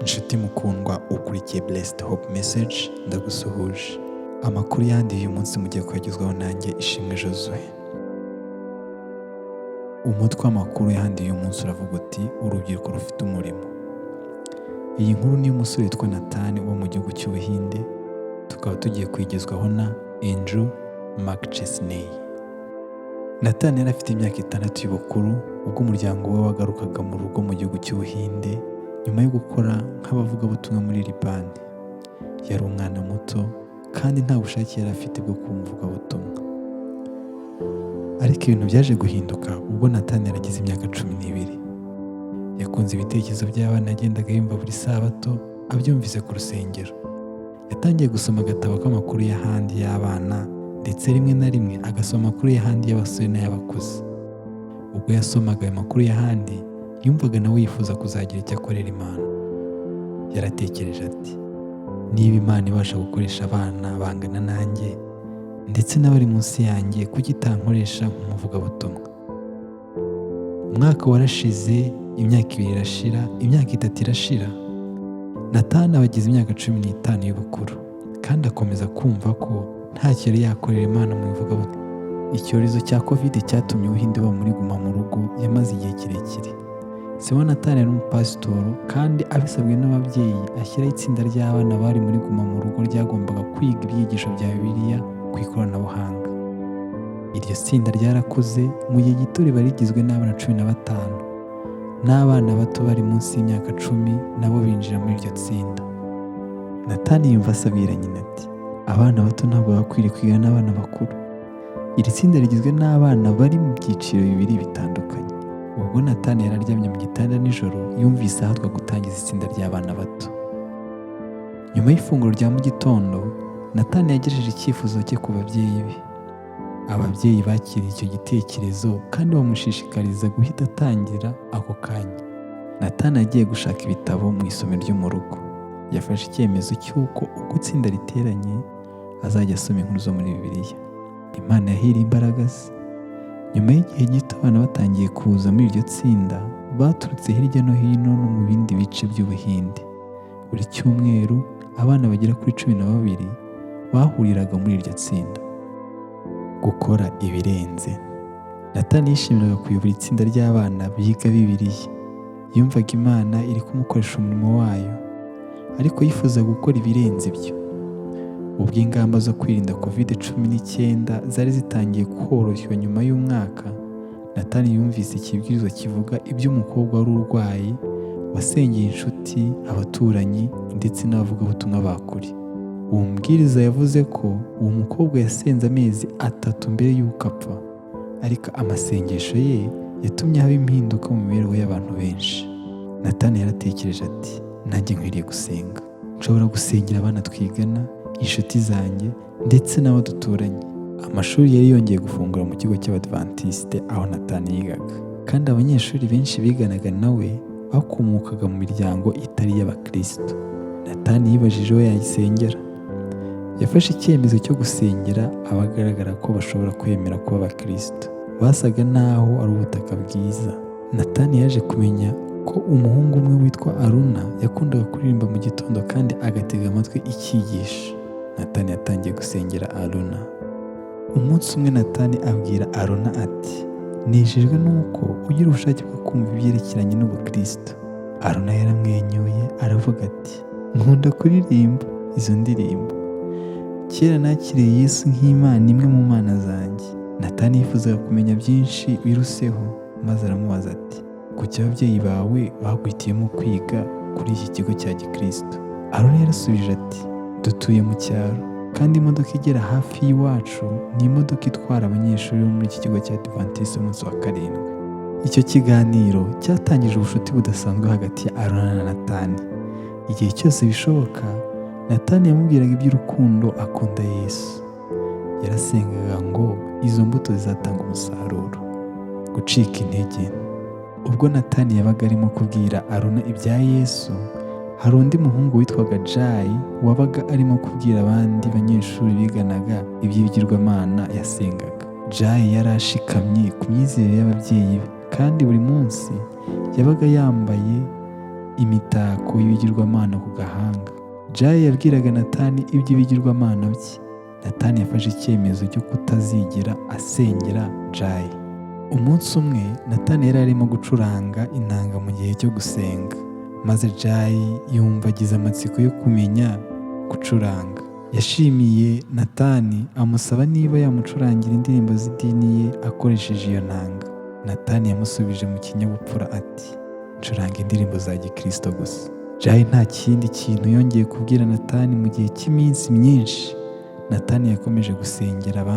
Inshuti mukundwa ukurikiye Blessed Hope Message, ndagusuhuje. Amakuru yandi uyu munsi mugiye kuyagezwaho nanjye, Ishimwe Josue. Umutwe w'amakuru yandi uyu munsi uravuga uti: "Urubyiruko rufite umurimo." Iyi nkuru ni y'umusore witwa Nathan wo mu gihugu cy'Ubuhinde, tukaba tugiye kuyigezwaho na Andrew McChesney. Nathan yari afite imyaka 6 y'ubukuru ubwo umuryango we wagarukaga mu rugo mu gihugu cy'Ubuhinde nyuma yo gukora nk'abavugabutumwa muri Libani. Yari umwana muto kandi nta bushake yari afite bwo kuba umuvugabutumwa. Ariko ibintu byaje guhinduka ubwo Nathan yaragize imyaka 12. Yakunze ibitekerezo by'abana yagendaga yumva buri sabato abyumvise ku rusengero. Yatangiye gusoma agatabo k'amakuru y'ahandi y'abana, ndetse rimwe na rimwe agasoma amakuru y'ahandi y'abasore n'ay'abakuze. Ubwo yasomaga ayo makuru y'ahandi, yumvaga nawe yifuza kuzagira icyo akorera Imana. Yaratekereje ati: "Niba Imana ibasha gukoresha abana bangana nanjye ndetse n'abari munsi yanjye, kuki itankoresha nk'umuvugabutumwa?" Umwaka warashize, imyaka 2 irashira, imyaka 3 irashira. Nathan aba agize imyaka 15 y'ubukuru kandi akomeza kumva ko ntacyo yari yakorera Imana mu ivugabutumwa. Icyorezo cya Covid cyatumye Ubuhinde buba muri guma mu rugo yamaze igihe kirekire. Se wa Nathan yari umupasitoro, kandi abisabwe n'ababyeyi ashyiraho itsinda ry'abana bari muri guma mu rugo ryagombaga kwiga ibyigisho bya Bibiliya ku ikoranabuhanga. Iryo tsinda ryarakuze, mu gihe gito riba rigizwe n'abana 15, n'abana bato bari munsi y'imyaka 10 nabo binjira muri iryo tsinda. Nathan yumva asabira nyina ati: "Abana bato ntabwo bakwiriye kwigana n'abana bakuru." Iri tsinda rigizwe n'abana bari mu byiciro bibiri bitandukanye. Ubwo Nathan yari aryamye mu gitanda nijoro, yumvise ahatwa gutangiza itsinda ry'abana bato. Nyuma y'ifunguro rya mu gitondo, Nathan yagejeje icyifuzo cye ku babyeyi be. Ababyeyi bakiriye icyo gitekerezo kandi bamushishikariza guhita atangira ako kanya. Nathan yagiye gushaka ibitabo mu isomero ryo mu rugo. Yafashe icyemezo cy'uko uko itsinda riteranye azajya asoma inkuru zo muri Bibiliya. Imana yahiriye imbaraga ze. Nyuma y'igihe gito, abana batangiye kuza muri iryo tsinda baturutse hirya no hino no mu bindi bice by'Ubuhinde. Buri cyumweru abana bagera kuri 12 bahuriraga muri iryo tsinda. Gukora ibirenze. Nathan yishimiraga kuyobora itsinda ry'abana biga Bibiliya. Yumvaga Imana iri kumukoresha umurimo wayo, ariko yifuza gukora ibirenze ibyo. Ubwo ingamba zo kwirinda Covid-19 zari zitangiye koroshywa nyuma y'umwaka, Nathan yumvise ikibwirizwa kivuga iby'umukobwa wari urwaye wasengeye inshuti, abaturanyi ndetse n'abavugabutumwa ba kure. Uwo mubwiriza yavuze ko uwo mukobwa yasenze amezi 3 mbere y'uko apfa, ariko amasengesho ye yatumye haba impinduka mu mibereho y'abantu benshi. Nathan yaratekereje ati: "Nanjye nkwiriye gusenga. Nshobora gusengera abana twigana, inshuti zanjye ndetse n'abo duturanye." Amashuri yari yongeye gufungura mu kigo cy'Abadivantisite aho Nathan yigaga, kandi abanyeshuri benshi biganaga nawe bakomokaga mu miryango itari iy'abakristo. Nathan yibajije aho yayisengera. Yafashe icyemezo cyo gusengera abagaragara ko bashobora kwemera kuba abakristo. Basaga naho ari ubutaka bwiza. Nathan yaje kumenya ko umuhungu umwe witwa Aruna yakundaga kuririmba mu gitondo kandi agatega amatwi icyigisho. Nathan yatangiye gusengera Aruna. Umunsi umwe Nathan abwira Aruna ati: "Nejejwe nuko ugira ubushake bwo kumva ibyerekeranye n'ubukristo." Aruna yaramwenyuye aravuga ati: "Nkunda kuririmba izo ndirimbo. Kera nakiriye Yesu nk'Imana imwe mu mana zanjye." Nathan yifuzaga kumenya byinshi biruseho, maze aramubaza ati: "Kuki ababyeyi bawe baguhitiyemo kwiga kuri iki kigo cya gikristo?" Aruna yarasubije ati: "Dutuye mu cyaro, kandi imodoka igera hafi y'iwacu ni imodoka itwara abanyeshuri bo muri iki kigo cya Adventiste umunsi wa karindwi." Icyo kiganiro cyatangije ubucuti budasanzwe hagati ya Aruna na Nathan. Igihe cyose bishoboka, Nathan yamubwiraga iby'urukundo akunda Yesu. Yarasengaga ngo izo mbuto zizatanga umusaruro. Gucika intege. Ubwo Nathan yabaga arimo kubwira Aruna ibya Yesu, hari undi muhungu witwaga Jay wabaga arimo kubwira abandi banyeshuri biganaga iby'ibigirwamana yasengaga. Jay yari ashikamye ku myizerere y'ababyeyi be, kandi buri munsi yabaga yambaye imitako y'ibigirwamana ku gahanga. Jay yabwiraga Natani iby'ibigirwamana bye. Natani yafashe icyemezo cyo kutazigera asengera Jay. Umunsi umwe, Natani yari arimo gucuranga inanga mu gihe cyo gusenga, maze Jay yumva agize amatsiko yo kumenya gucuranga. Yashimiye Natani, amusaba niba yamucurangira indirimbo z'idini ye akoresheje iyo nanga. Natani yamusubije mu kinyabupfura ati: "Ncuranga indirimbo za gikristo gusa." Jay nta kindi kintu yongeye kubwira Natani mu gihe cy'iminsi myinshi. Natani yakomeje gusengera abandi.